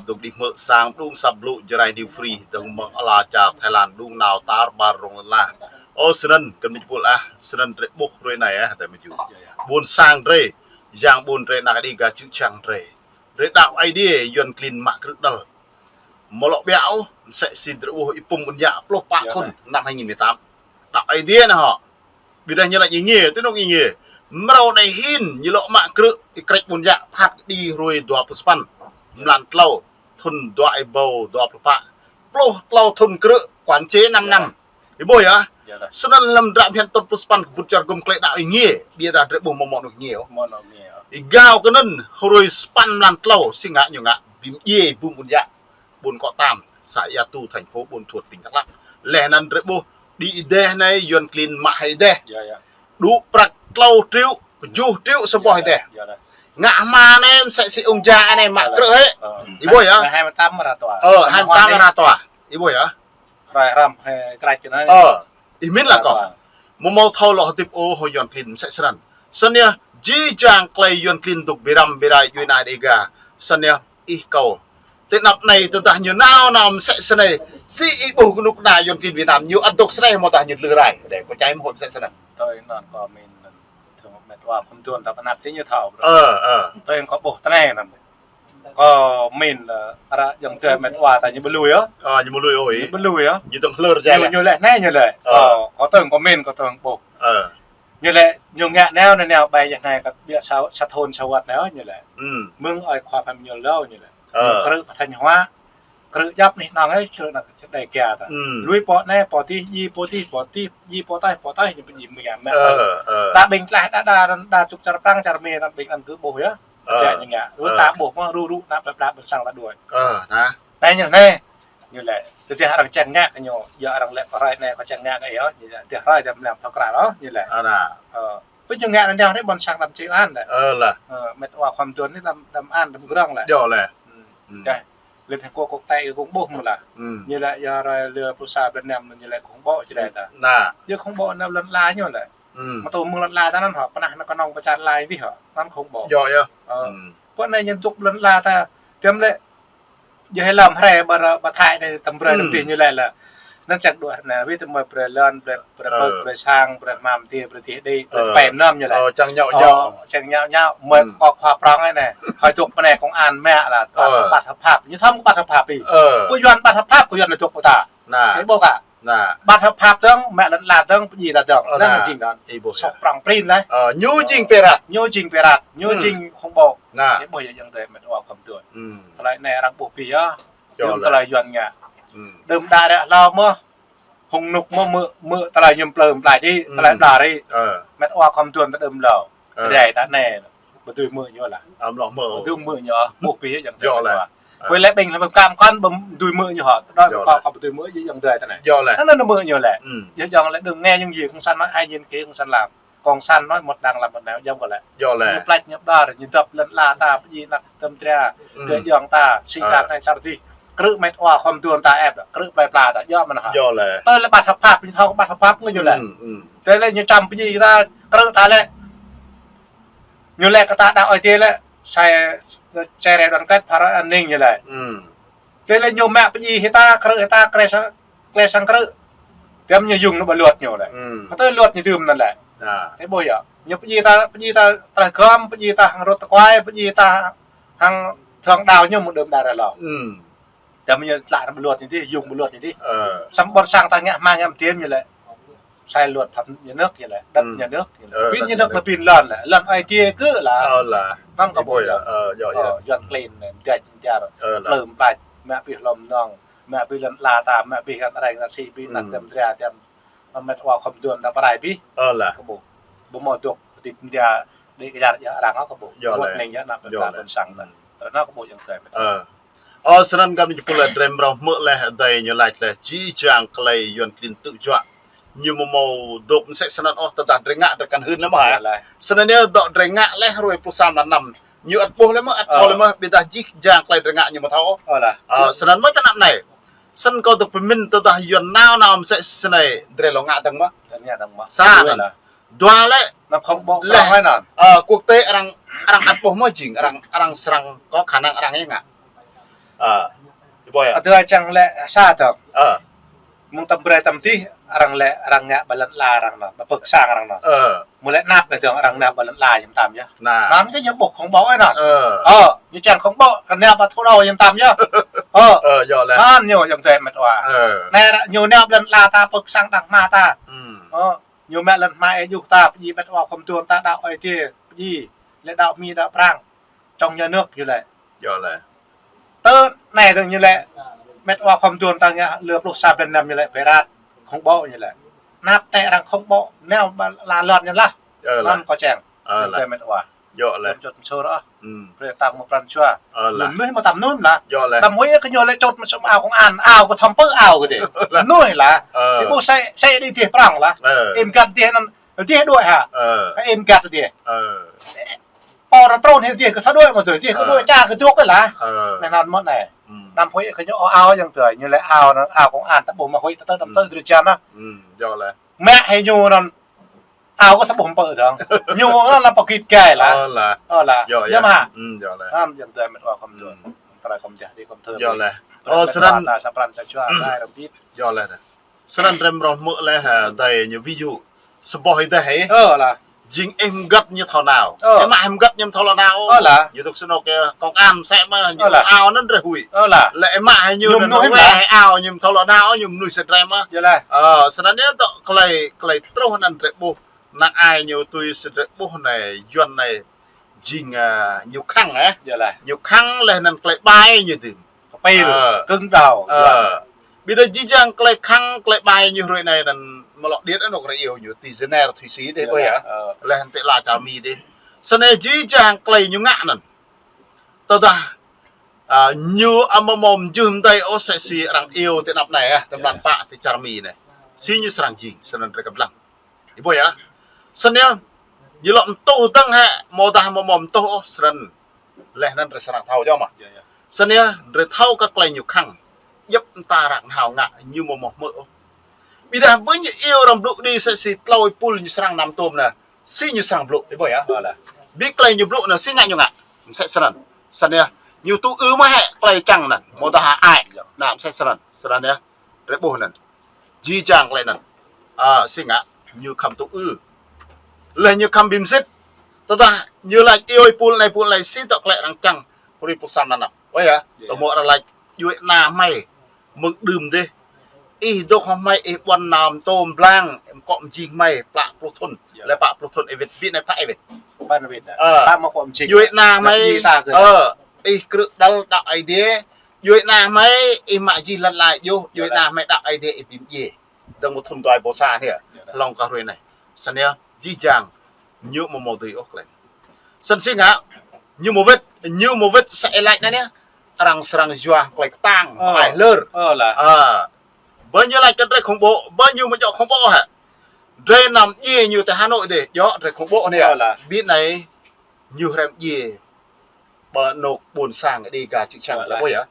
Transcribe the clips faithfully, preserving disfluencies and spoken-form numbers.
Dŏ đĭ hmư̆ sang mơđung asăp blŭ Jrai New Free, dơ̆ng mơ̆ng ala čar Thái Lan mơđung nao tar ƀar rŏng lŏn la. Ơ, snăn, kơ mĭn pul ah, snăn drơi ƀuh hrơi anai ah, tơ mơ̆ jŭ. Ƀuôn sang drơi, yang ƀuôn drơi, ană Dêga čư̆ čhiăng drơi. Drơi đăo Aê Diê, Yuăn klin mă krư̆ đăl. Mơ̆ lŏ ƀiă ôh, msĕ si drơi ƀuh Y-Pum Ƀun Yă pluh pă thŭn, năm hai nghìn mười tám. Đăo Aê Diê anai hŏ. Ƀiădah ñu laĭ ing ngiê, tui anŭn ing ngiê. Mrâo anai hin, ñu lŏ mă krư̆, Y-Krĕč Ƀun Yă, phat kơđi hrơi dua pluh sapăn. Mlan tlâo, thŭn dua êbâo dua pluh pă. Pluh tlâo thŭn krư̆, quản chế năm năm. Ih ƀuh yơh. Snăn hlăm dră phiăn tŭt pluh sapăn kơ ƀut čar gŭm klei đăo ing ngiê. Ƀiădah drơi ƀuh mơ̆ mơ̆ anŭn ing ngiê. Ih gao kơ anŭn, hrơi sapăn mlan tlâo, si ngă ñu ngă, bi mdjiê Y-Pum Ƀun Yă. Ƀuôn Kŏ Tam, xã Ea Tu, thành phố Buôn Thuột, tỉnh Đắk Lắk. Leh anăn drơi ƀuh, đĭ êdeh anai, Yuăn klin mă hĭ êdeh. Đŭ prăk tlâo triệu, kjuh triệu sa boh êdeh. Ngă hma anai, msĕ si ung ja anai, mă krư̆ hĭ. Ih ƀuh yơh. Hai mươi tám ra tòa. Ơ, hai mươi tám ra tòa. Ih ƀuh yơh. Rai hrăm, hai krăč kơ anai. Ơ, ih mĭn lah kâo. Mơ̆ mâo thâo lŏ hơdip ôh hŏ Yuăn klin msĕ snăn. Snăn yơh, jih jang klei Yuăn klin dŏ bi răm bi rai djuê ana Dêga. Snăn yơh, ih kâo. Tơ anăp anai tơdah ñu nao nao msĕ snei. Si ih ƀuh kơnuk kơna Yuăn klin Việt Nam ñu ăt dŏ snei mơ̆ tơdah ñu dlưh rai. Đe kâo čai mơ̆ hŏ msĕ snăn. Tui anŭn kâo mĭn, tui met wa khŏm tuôn ta pơnăp tơ ñu thâo. Ơ, ơ. Tui kâo ƀuh tơ anai anŭn. Kâo mĭn lĕ, ară ayŏng adơi met wa ta ñu ƀu lui ôh. Ơ, ñu ƀu lui ôh. Ñu ƀu lui ôh. Ñu tơ̆ng hlơr jai ñu, lĕ. Ñu lĕ anai ñu lĕ. Ơ. Ơ, kâo tơ̆ng kâo mĭn, kâo tơ̆ng ƀuh. Ơ. Ñu lĕ, ñu ngă nao nao nao ƀai jĕ anai kơ ƀiă sa, sa thŭn sa wăt nao ñu lĕ. Mơ̆ng ơi khua pơmĭn ñu lĕ ñu lĕ. Ơ. Ñu krư̆ pơ Thanh Hóa. Krư̆ djŏp anih anŏng ơi, krư̆ anăp čơđai kia ta. Lui pô anai, pô tih, djai pô tih, pô tih, djai pô taih, pô taih, ñu pơdjai mơ̆ ngă mă. Ơ, ơ. Đa ƀing tlaih đa, đa, đa čŭk čar Prăng, čar Mi, đa ƀing anăn kơ ƀuh yơh. Ơ. Čar ñu ngă. Ơ. Ơ, ta ƀuh mơ̆ rŭ rŭ anăp plei pla ƀôn sang ta đuaĭ. Ơ, nah. Anai ñu anai. Ñu lĕ. Tơdah arăng čang ngă kơ ñu, yua arăng lĕ pơrai anai kơ čang ngă kơ yơh. Ñu lĕ. Tơdah rai ta mlam thâo krăn ôh, ñu lĕ. Ơ, nah. Ơ. Pơ ñu ngă anai anai ƀôn sang đăm čih an lĕ. Ơ, lah. Ơ, met wa khŏm tuôn anai đăm, đăm an, đăm grŏng lĕ. Yơh lĕ. Dah. Liên Hợp Quốc, quốc tế kơ kâo ƀuh mơ̆ lah. Ñu lĕ yua rai lĕ pluh sa ƀlŏn năm ñu lĕ khŏm ƀuh čơđai ta. Nah. Yua khŏm ƀuh anăp lŏn la ñu lĕ. Mơ̆ tơ mơ̆ng lŏn la ta anăn hŏ, pơnah anăn kơnơ̆ng pơ čar Lai dih hŏ, anăn khŏm ƀuh. Yơh, yơh. Ơ. Pơ anai ñu dŏ lŏn la ta, tiăm lĕ, yơh hĭ lăm hrơi ƀă, ƀă Thái anai tơm brơi tơm dih ñu lĕ lah. Anăn čang đuaĭ anai, wĭt tơm mơi brơi lŏn, brơi, brơi pơ̆k, brơi sang, brơi hmam dih, brơi dih đĭ, brơi tơpai mơnam ñu lĕ. Ơ, čang ñŏ ñŏ. Ơ, čang ñŏ ñŏ, mơi kơ khua Prăng anai. Hơi dŏ pơ anai công an mă lah, ƀăt, ƀăt hợp pháp. Ñu thâo ƀăt hợp pháp ih. Ơ. Kơ Yuăn ƀăt hợp pháp, kơ Yuăn dŏ kơ ta. Nah. Ih ƀuh kơ. Nah. Ƀăt hợp pháp dơ̆ng, mă lŏn la dơ̆ng, pơdjai ta dơ̆ng. Ơ, anăn jing anăn. Ih ƀuh yơh. Soh Prăng plin lah. Ơ, ñu jing pirat. Ñu jing pirat. Ñu jing khŏm ƀuh. Nah. Ih ƀuh yơh ayŏng adơi met wa khŏm tuôn. Tơlơi anai arăng ƀuh pih yơh. Yơh lĕ. Tơlơi Yuăn ngă. Đưm đă ră hlâo mơ̆. Hŏng nuk mơ̆ mơ̆, mơ̆ tơlơi ñu plơ̆ pla či, tơlơi pla ri. Ơ. Met wa khŏm tuôn ta đưm hlâo. Ơ. Rai ta anai. Ƀu dưi mơ̆ ñu lah. Ơ, mlŏ mơ̆. Ƀu dưi mơ̆ ñu, ƀuh pih yơh ayŏng adơi. Yơh lĕ. Ơ. Kơ lĕ ƀing lĕ ƀing kam kăn ƀu dưi mơ̆ ñu hŏ. Đa kơ kâo ƀu dưi mơ̆ yơh ayŏng adơi ta anai. Yơh lĕ. Anăn anăn mơ̆ ñu lĕ. Yơh ayŏng lĕ đừng nghe những gì cộng sản nói, hãy nhìn kỹ cộng sản làm. Cộng sản nói một đằng làm một nẻo, ayŏng kơ lĕ. Yơh lĕ. Ñu plĕč ñu ƀlŏr, ñu dŏp lŏn la ta, pơdjai anăp tơm dra, tơ ayŏng ta, si čar anai čar dih. Krư̆ met wa khŏm tuôn ta ĕp, krư̆ plei pla ta, yơh mơ̆n hă. Yơh lĕ. Tơ lĕ ƀăt hợp pháp, ñu thâo ƀăt hợp pháp kơ ñu lĕ. Tơ lĕ ñu čăm pơdjai ta, krư̆ ta lĕ. Ñu lĕ kơ ta đăo Aê Diê lĕ, sai, sai rê đoàn kết, phá rối an ninh ñu lĕ. Tơ lĕ ñu mă pơdjai hĭ ta, krư̆ hĭ ta, krư̆ sang, krư̆ sang krư̆. Tiăm ñu yŭng anŭn ƀơi luật ñu lĕ. Hơtơ luật ñu dưm anăn lĕ. Ih ƀuh yơh. Ñu pơdjai ta, pơdjai ta tơlơi gơm, pơdjai ta hăng rơ̆t tơkuai, pơdjai ta hăng thŏng đao ñu mơ̆ đưm đă ră hlâo. Tiăm ñu tlă anăn ƀơi luật ñu dih, yŭng ƀơi luật ñu dih. Ơ. Samơ̆ ƀôn sang ta ngă hma ngă mơ̆ tiăm ñu lĕ. Sai luật pháp nhà nước ñu lĕ, đất nhà nước ñu lĕ. Ơ, pin đất nhà nước lĕ pin lŏn lĕ. Lŏn Aê Diê kơ lah. Ơ lah. Anăn kơ ƀuh yơh. Ơ, yơh, yơh. Ơ, Yuăn klin anai, mdjai mdjar. Ơ lah. Plơ̆ pla, mă pih hlŏm nŏng. Mă pih lŏn la ta, mă pih hăng arăng ta si pih anăp tơm dra tiăm. Met wa khŏm tuôn ta pơrai pih. Ơ lah. Kơ ƀuh. Ƀu mơ̆ dŏ hơdip mdja đĭ kơjăr yơh arăng kơ ƀuh. Yơh lĕ. Wơ̆t anai yơh anăp plei pla ƀôn sang ta. Ră anăn kơ ƀuh ayŏng adơi met wa. Ơ. Ơ, snăn kơ mĭn pul lĕ drơi mrâo hmư̆ leh adơi ñu laĭ leh jih jang klei Yuăn klin tŭ juă. Ñu mơ̆ mâo dŏ msĕ snăn ôh tơdah drơi ngă drơi kăn hưn leh mơ̆ hă. Yơh lĕ. Snăn yơh dŏ drơi ngă leh hrơi pluh sa mlan năm. Ñu ăt ƀuh leh mơ̆, ăt thâo leh mơ̆, ƀiădah jih jang klei drơi ngă ñu mơ̆ thâo ôh. Ơ lah. Ơ, snăn mơ̆ tơ anăp anai. Snăn kâo dŏ pơmĭn tơdah Yuăn nao nao msĕ snei drơi lŏ ngă dơ̆ng mơ̆. Drơi ngă dơ̆ng mơ̆. Sa anăn. Dua lĕ. Anăn khŏm ƀuh leh. Prŏng anăn. Ơ, quốc tế arăng, arăng ăt ƀuh mơ̆ jing, arăng, arăng srăng kơ khả năng arăng yơh ngă. Ơ. Ih ƀuh yơh. Adơi čang lĕ sa tơ̆ng. Ơ. Mơ̆ng tơm brơi tơm tih, arăng lĕ, arăng ngă ƀơi lŏn ala arăng anŭn, ƀơi pơ̆k sang arăng anŭn. Ơ. Mơ̆ lĕ nap kơ tơ̆ng arăng nao ƀơi lŏn ala yơh mơtam yơh. Anŭn kơ ñu ƀuh khủng bố anŭn. Ơ. Ơ, ñu čang khủng bố, kơ nao ƀơi thủ đô yơh mơtam yơh. Ơ. Ơ, yơh lĕ. Anŭn ñu yơh tơ̆ met wa. Ơ. Anai ră ñu nao ƀơi lŏn ala ta pơ̆k sang đang hma ta. Ơ. Ñu mă lŏn hma ih juh ta, pơdjai met wa khŏm tuan ta đaŏ Ơi Adai, pơdjai lĕ đaŏ Mi đaŏ Prang. Trong nhà nước ñu lĕ. Yơh lĕ. Tơ anai tơ̆ng ñu lĕ. Met wa khŏm tuan ta ngă lơ pluh sa blan năm ñu lĕ pơrat. Khủng bố ñu lĕ. Nap tĕ arăng khủng bố, nao ƀơi lŏn ala ñu lah. Yơh lĕ. Anŭn kơ čang. Ơ lĕ. Tơ̆ met wa. Yơh lĕ. Čut mơsur ah. Brơi ta mơ̆ pran jua. Ơ lĕ. Mơnuih mơtam anŭn lah. Yơh lĕ. Tơm huĭ kơ ñu lĕ čut mơsum ao công an, ao kơ thom pơ ao kơ tih. Mơnuih lah. Ơ. Ih ƀuh sĕ, sĕ đĭ tih prong lah. Ơ. Im găt tih anŭn, tih đuaĭ hă. Ơ. Im găt tih. Ơ. Pô arăng trŭn hĭ tih kơ thâo đuaĭ mơ̆ tui, tih kơ đuaĭ ča kơ dŏ kơ lah. Ơ. Anai anŭn mơ̆n anai. Tơm huĭ kơ ñu ao yơh tui, ñu lĕ ao anŭn, ao công an ta ƀuh mă huĭ ta tơ tơm tơ drơi jan ah. Yơh lĕ. Mă hĭ ñu anŭn. Ao kơ ta ƀuh pơ tơ̆ng. Ñu anŭn lah pơkĭt gai lah. Ơ lah. Ơ lah. Yơh, yơh. Mă. Yơh lĕ. Anŭn yơh tơ̆ met wa khŏm tuan. Tơrai khŏm jah đi khŏm thơ̆. Yơh lĕ. Ơ, snăn. Ta sa pran sa jua, rai rơm bit. Yơh lĕ. Snăn drei mrô hmư̆ lĕ, ha, adơi ñu ví dụ. Sa boh ih dih hă. Ơ lah. Jing ih hơgăt ñu thâo nao. Ơ. Ih mă hơgăt ñu thâo lŏn nao. Ơ lah. Ñu dŏ snŏk kơ công an mơsĕ mơ̆, ñu ơ lah. Ao anŭn drei huĭ. Ơ lah. Lĕ ih mă hĭ ñu ñu anŭn mơnuih wĕ lah. Hĭ ao ñu thâo lŏn nao, ñu mơnuih sĭt drei mơ̆. Yơh lah. Ơ, snăn yơh tŏ klei, klei truh anŭn drei ƀuh. Năng ai ñu tui sĭt drei ƀuh anai, Yuan anai. Jing, ơ, ñu khăng, ơ. Yơh lah. Ñu khăng lĕ anŭn klei ƀai ñu dưm. Kơpil, ơ. Cứng đầu, ơ. Yơh. Ƀiădah jih jang klei khăng, klei ƀai ñu hrơi anai anŭn mơlŏ điêt anŏ rơ iâu ñu ti Geneva Thụy Sĩ dih, yơh ƀuh lah, yơh. Ơ. Lĕ hăng ti ala čar Mi dih. Snăn jih jang klei ñu ngă anŭn. Tơdah, ơ, ñu amâo mâo mơjưh mơdai ôh sĕ si arăng iâu ti anăp anai, ơ, tơm lăn pă ti čar Mi anai. Si ñu srăng jing, snăn drei kơblang. Ih ƀuh yơh. Snăn yơh, ñu lŏ mtuh dơ̆ng hĕ, amâodah amâo mâo mtuh ôh, snăn. Leh anăn drei srăng thâo yơh mơ̆. Yơh, yơh. Snăn yơh, drei thâo kơ klei ñu khăng. Djŏp mta arăng hao ngă, ñu amâo mâo hmư̆ ôh. Ƀiădah ƀơi ñu iâu arăng blŭ đĭ sĕ si tlâo êpul ñu srăng năm tôm anai. Si ñu srăng blŭ, ih ƀuh yơh. Ơ lah. Bi klei ñu blŭ anai, si ngă ñu ngă. Msĕ snăn. Snăn yơh, ñu tŭ ư mơ̆ hĕ klei čang anăn. Amâodah ai. Yơh. Anăn msĕ snăn. Snăn yơh. Drei ƀuh anăn. Jih jang klei anăn. Ơ, si ngă, ñu khăm tŭ ư. Leh ñu khăm bi msĭt. Tơdah ñu laĭ iâu êpul anai êpul anai si tŏ klei arăng čang. Hruê pluh sa mlan năm. Ơ yơh, yơh, tơmŏ arăng laĭ djuai ana hmei. Mơ̆ng đưm dih. Ih dŏ hŏng hmei ih ƀuăn năm tôm blang, em kŏ mjing hmei, plă pluh thŭn. Yơh. Leh pă pluh thŭn ih wĭt, wĭt anai pă ih wĭt. Ƀuăn wĭt. Ơ. Pă mơ̆ kŏ mjing. Djuai ana hmei. Ih krư̆ đăl đaŏ Aê Diê. Djuai ana hmei ih mă jih lăn lai djuh, djuai ana hmei đaŏ Aê Diê ih bi mdjiê. Dơ̆ng mơ̆ thŭn dua êbâo sa anai. Hlŏng kơ hruê anai. Snăn yơh, jih jang, ñu amâo mâo dưi ôh klei. Snăn si ngă, ñu amâo wĭt, ñu amâo wĭt sĕ ih laĭ anai. Arăng srăng yua klei ktang, ơ, ai hlơr. Ơ lah. Ơ. Ƀơi ñu laĭ kơ drei khủng bố, ƀơi ñu amâo djŏ khủng bố hĕ. Drei nao mdjiê ñu ti Hà Nội dih, djŏ drei khủng bố anai. Ơ lah. Bi anai, ñu hrăm mdjiê. Ƀơi anŏ ƀuôn sang Đêga čư̆ čhiăng lĕ ƀuh yơh.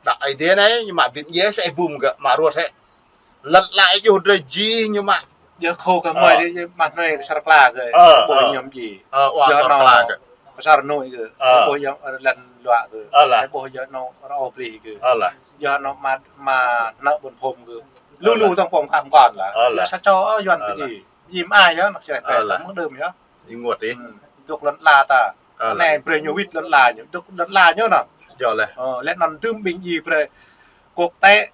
Đaŏ Aê Diê anai, ñu mă bi mdjiê sĕ bum gơ̆ mă ruăt hĕ. Lăn lai djuh drei jih ñu mă. Yơh khô kơ mơi dih, mă hnoi kơ sar kla kơ. Ơ, ƀuh ñu mdjiê. Ơ, wa sar kla kơ. Kơ sar noi kơ. Ơ. Ƀuh yơh lăn luă kơ. Ơ lah. Ƀuh yơh anŏ rô bri kơ. Ơ lah. Yơh anŏ mă, mă hnă ƀuôn phôm kơ. Lu lu tŏng pom khăm kon lah. Ơ lah. Yơh sa čô, ơ, Yuan pơdjai. Jim ai yơh, anŏ čreh pĕ tŏng mơ̆ng đưm yơh. Ih ngă tih. Dŏ lăn ala ta. Ơ, anai brơi ñu wĭt lăn ala ñu, dŏ lăn ala ñu anŭn. Yơh leh. Ơ, leh anŭn dưm ƀing ih brơi quốc tế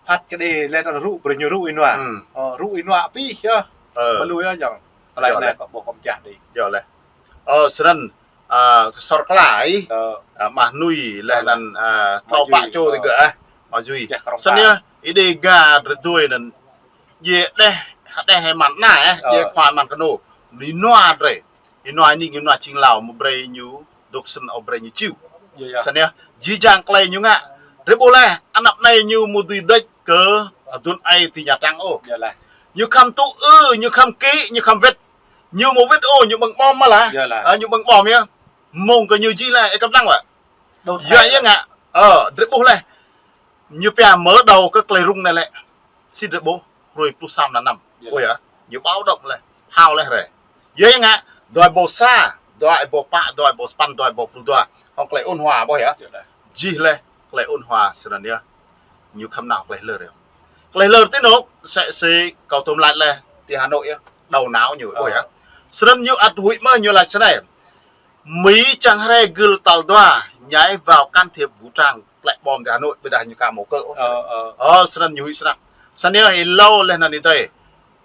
phat kơđi, leh anŭn rŭ brơi ñu rŭ ih nua. Ơ, rŭ ih nua pih yơh. Ơ. Ƀu lui yơh jŏng. Tơlơi anai kơ ƀuh kơ mjah đĭ. Yơh leh. Ơ, snăn, ơ, kơ sar kla ih. Ơ. Ơ, mă hnoi leh anăn, ơ, tlâo pă čô ti gơ̆, ơ. Mă jui. Snăn yơh, ih Đêga drei dui anăn. Djai đeh, hơđeh hĭ măn anai, ơ, djai khua măn kơnô. Ih nua drei. Ih nua ning, ih nua čing lao, mơ̆ brơi ñu, dŏ snăn ơ brơi ñu čiu. Yơh, yơh. Snăn yơh, jih jang klei ñu ngă. Drei ƀuh leh, anăp anai ñu amâo dưi đĕč kơ, ơ, dŭn ai ti Nha Trang ôh. Yơh leh. Ñu khăm tŭ ư, ñu khăm kĭ, ñu khăm wĭt. Ñu amâo wĭt ôh, ñu ƀơ̆ng ƀom mơ̆ lah. Yơh leh. Ơ, ñu ƀơ̆ng ƀom yơh. Mơ̆ng kơ ñu jih leh, ih kăp năng wă. Yơh, yơh ngă. Ơ, drei ƀuh leh. Ñu pia mở đầu kơ klei rŭng anai lĕ. Si drei ƀuh, hruê pluh sa mlan năm. Yơh. Ƀuh yơh, ñu báo động leh. Hao leh rê. Yơh ngă, dua êbâo sa, dua êbâo pă, dua êbâo sapăn, dua êbâo pluh dua. Hŏng klei ôn hòa ƀuh yơh. Yơh leh. Jih leh. Klei ôn hòa snăn yơh. Ñu khăm nao klei lơr yơh. Klei lơr ti anôk, sĕ si kâo tŭm lač leh ti Hà Nội yơh. Đầu não ñu, ƀuh yơh. Snăn ñu ăt huĭ mơh ñu lač snei. Mỹ čang hriê gưl tal dua nhảy vào can thiệp vũ trang plĕ bom ti Hà Nội, ƀiădah ñu ka mâo kơ. Ơ, snăn ñu huĭ snăk. Snăn yơh êlâo leh anăn adih.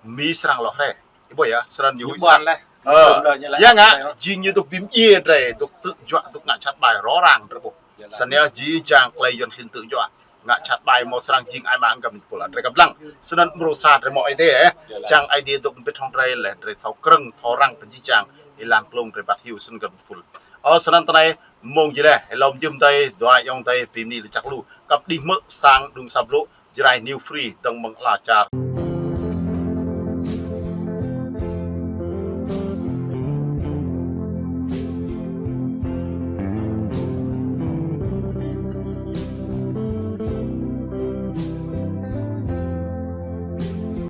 Mỹ srăng lŏ hriê. Ih ƀuh yơh, snăn ñu huĭ snăk. Ơ, ya ngă, jing ñu dôk bi mdjiê drei, dôk tŭ juă, dôk ngă jhat ƀai, rŏ răng drei ƀuh. Snăn yơh jih jang klei Yuăn klin tŭ juă, ngă jhat ƀai mâo srăng jing ai mang găm pul drei kăp lăng. Snăn mrô sa drei mâo Aê Diê, ơ. Čiăng Aê Diê dôk mbĭt hŏng drei leh, drei thâo krơ̆ng, thâo răng pơ jih jang êlan klông drei bat hiu snăn găm pul. Ơ, snăn tơ anei, mông jih leh, êlâo mjưh adih, dua ayŏng adih, bi mni lač jăk lu, kăp đih mơ̆ sang đŭng sa blŭ, Jrai New Free, dơ̆ng mơ̆ng ala čar.